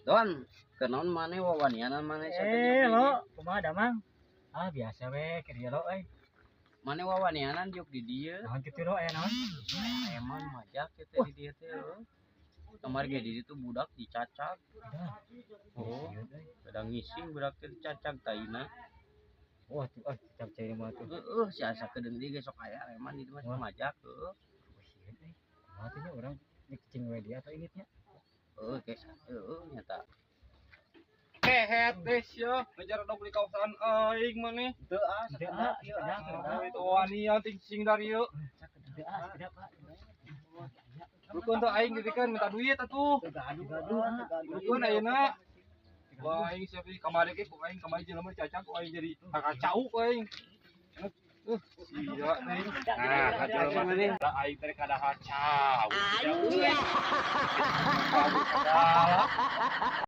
Don, kenaon maneh wawanianan maneh? Eh, lo, kumaha damang? Ah, biasa we, keur ieu lo euy. Maneh wawanianan diuk di dieu? Naon kitu lo, aya naon? Emang majak kitu di dieu teh heuh. Kamari ge di ditu budak dicacag. Oh, sedang ngising budak teh dicacag taina. Wah, tuh ah, cicak cai mah tuh. Heeh, si asa kedeung deui ge sok aya reman di dieu mah sok majak heuh. Wah, sieun euy. Kumaha teh nya urang cicing we dia atau inditnya? Heuh, geus heueuh nyata. Kehet deh sia, ngejar dog di kawasan aing maneh. Teu ah, Teu ah, sakedap ieu ah. Sakedap. Oh, itu wanian ting cing dari ieu. Sakedap ah, sakedap ah. Rukun tuh aing gitu kan minta duit atuh. Teu gaduh, gaduh, teu gaduh. Rukun ayeuna. Wah, aing siapa kamari ge ku aing kamari jelema cacak ku aing jadi kacau ku aing. Iya nih. Nah, kacau mah. Aing teh kadahar cau. Aduh.